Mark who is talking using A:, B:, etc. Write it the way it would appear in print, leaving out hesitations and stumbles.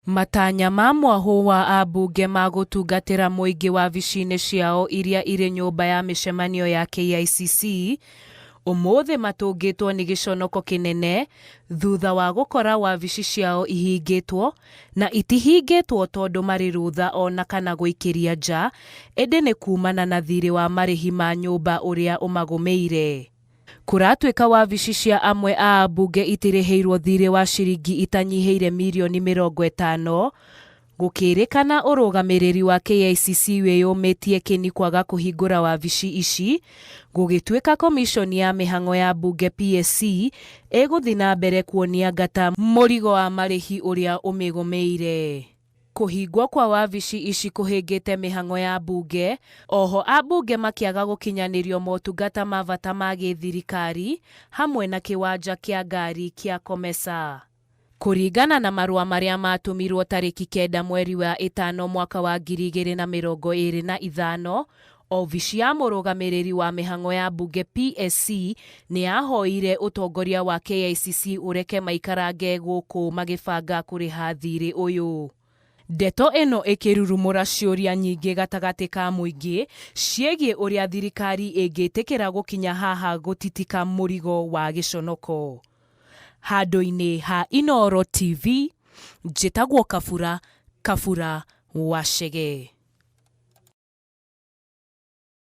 A: Matanya ma mwahũ wa ambunge ma gũtungatĩra mũingĩ wabici-inĩ ciao iria irĩ nyũmba ya mĩcemanio ya KICC ũmũthĩ matũngĩtwo nĩ gĩconoko kĩnene thutha wa gũkora wabici ciao ihingĩtwo na itihingĩtwo tondũ marĩ rũtha ona kana gũikĩria nja ĩndĩ nĩ kumana na thirĩ wa marĩhi ma nyũmba ũrĩa ũmagũmĩire. Kũratuĩka wabici cia amwe a ambunge itirĩhĩirwo thirĩ wa ciringi itanyihĩire mirioni 50, gũkĩrĩkana ũrũgamĩrĩri wa KICC wĩyũmĩtie kĩni kwaga kũhingũra wabici ici, gũgĩtuĩka komiconi ya mĩhang'o ya mbunge PSC ĩgũthiĩ na mbere kuonia ngata mũrigo wa marĩhi ũrĩa ũmĩgũmĩire. Kũhingwo kwa wabici ici kũhĩngĩte mĩhang'o ya mbunge, oho ambunge makĩaga gũkinyanĩrio motungata ma bata ma gĩthirikari hamwe na kĩwanja kĩa ngari kĩa COMESA. Kũringana na marũa marĩa matũmirwo tarĩki 9 mweri wa ĩtano mwaka wa 2025, obici ya mũrũgamĩrĩri wa mĩhang'o ya mbunge PSC nĩ yahoire ũtongoria wa KICC ũreke maikarange gũkũ magĩbanga kũrĩha thirĩ ũyũ. Ndeto ĩno ĩkĩrurumũra ciũria nyingĩ gatagatĩ ka mũingĩ ciĩgiĩ ũrĩa thirikari ĩngĩtĩkĩra gũkinya haha gũtitika mũrigo wa gĩconoko. Handũ-inĩ ha Inooro TV, njĩtagwo Kabura Kabura wa Chege.